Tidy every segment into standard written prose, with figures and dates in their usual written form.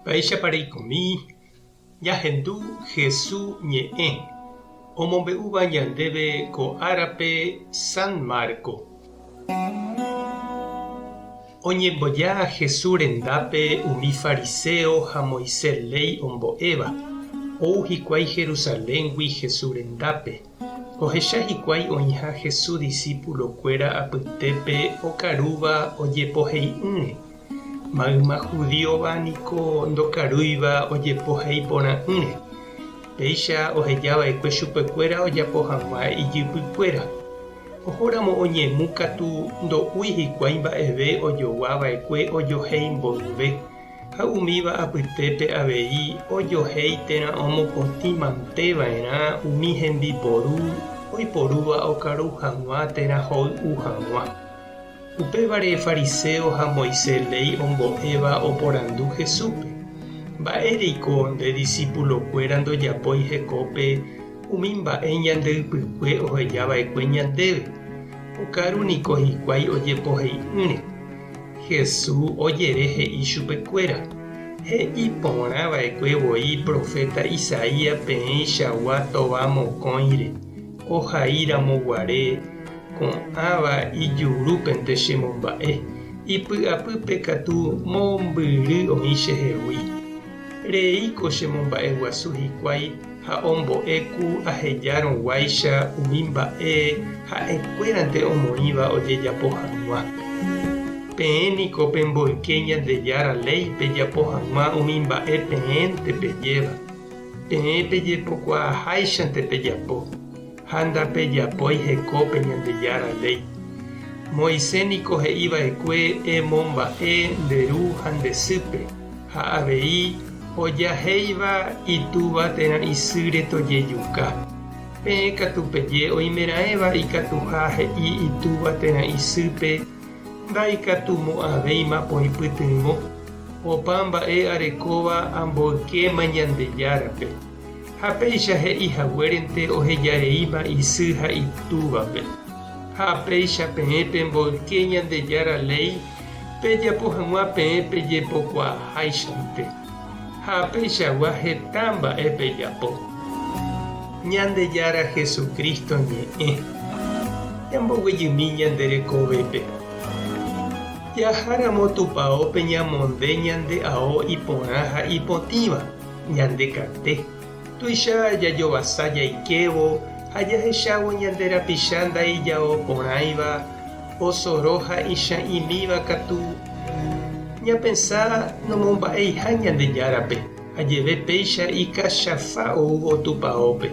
Mba'éichapa reikomi ñahendu Hesu ñe'ẽ omombe'úva ñandéve ko árape San Marco? Oñemboja Hesu rendápe umi fariséo ha Moisés léi ombo'éva, ou hikuái Jerusaléngui Hesu rendápe. Ohecha hikuái oĩha Hesu disípulokuéra apytépe okarúva ojepohei'ỹre. Mayma judíova niko ndokarúiva ojepohei porã'ỹre. Péicha oheja va'ekue chupekuéra ojapo hag̃ua ijypykuéra. Ohóramo oñemu katu ndo'úi hikuái mba'eve ojogua va'ekue ojohéi mboyve, ha umíva apytépe avei ojohéi térã omopotĩ mante va'erã umi hembiporu oiporúva okaru hag̃ua térã hoy'u hag̃ua. Upévare fariséo ha Moisés léi ombo'éva oporandu Jesúspe, Mba'éreiko nde disípulokuéra ndojapói hekópe umi mba'e ñande ypykue oheja va'ekue ñandéve? Okaru niko hikuái ojepohei'ỹre. Jesús ojere he'i chupekuéra, He'i porã va'ekue voi proféta Isaías peẽichagua tova mokõire, ohai ramo guare, Ko'ãva ijurúpente chemomba'e, ipy'apýpe katu mombyry oĩ chehegui. Reíko chemomba'eguasu hikuái ha ombo'e ku ahejárõ guáicha umi mba'e ha'ekuérante omoĩva ojejapo hag̃ua. Peẽ niko pemboyke Ñandejára léi pejapo hag̃ua umi mba'e peẽnte pejéva. Peẽ pejepokuaaháichante pejapo. Ha ndapejapói hekópe Ñandejára léi. Moisés niko he'i va'ekue emomba'e nde ru ha nde sýpe, ha avei ojahéiva itúva térã isýre tojejuka. Peẽ katu peje oimeraẽva ikatuha he'i itúva térã isýpe ndaikatumo'ãvéima poipytyvõ, opa mba'e arekóva amboykéma Ñandejárape. Ha péicha he'i haguérente ohejareíma isy ha itúvape. Ha péicha peẽ pemboyke Ñandejára léi pejapo hag̃ua peẽ pejepokuaaháichante. Ha peichagua heta mba'e pejapo. Ñandejára Jesucristo ñe'ẽ. Ñamboguejymi ñande rekovépe. Jaháramo tupaópe ñamonde ñande ao iporã ha ipotĩva. Ñande kate, tuicha jajovasa jaikévo ha jahechávo ñande rapicha ndaijao porãiva, osoro ha icha'ĩmíva katu, ñapensa nomomba'eiha Ñandejárape, ajeve péicha ikachafa oúvo tupaópe.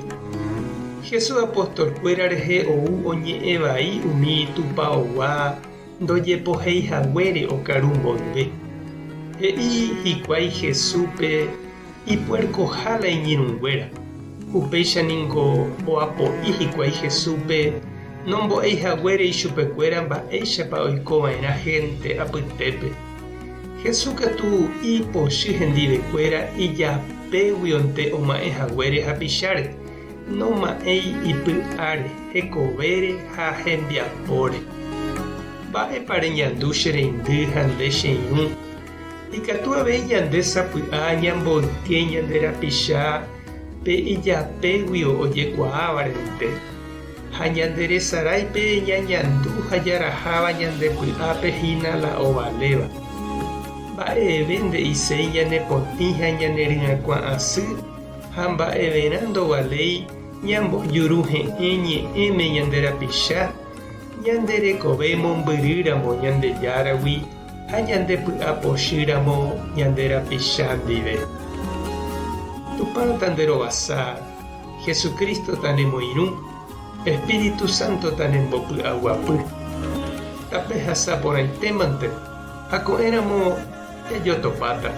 Jesús apostolkuéra rehe ou oñe'ẽ vai umi tupaogua ndojepohéi haguére okaru mboyve. He'i hikuái Jesúspe ipuerkoha la iñirũnguéra. Upéicha ningo oapo'i hikuái Jesúspe nombo'éi haguére ichupekuéra mba'éichapa oiko va'erã hénte apytépe. Jesús katu ipochy hendivekuéra ijapéguionte oma'ẽ haguére hapicháre. Noma'ẽi ipy'áre, hekovére ha hembiapóre. Mba'épa reñandu che reindy ha nde che irũ? Ikatu avei ñande sapy'a ñamboyke ñande rapicha pe ijapéguio ojekuaávarente, ha ñande resarái pe ñañandu ha jaraháva ñande py'ápe hína la ovaléva. Mba'eve nde'iséi ñane potĩ ha ñane ryakuã asy Ha mba'everã ndovaléi ñambojuruhe'ẽ ñe'ẽme ñande rapicha, ñande rekove mombyrýramo Ñandejáragui ha ñande py'a pochýramo ñande rapicha ndive. Tupã tanderovasa, Jesucristo tanemoirũ, Espíritu Santo tanembopy'aguapy. Tapehasa porãitémante ha ko'ẽramo jajotopáta.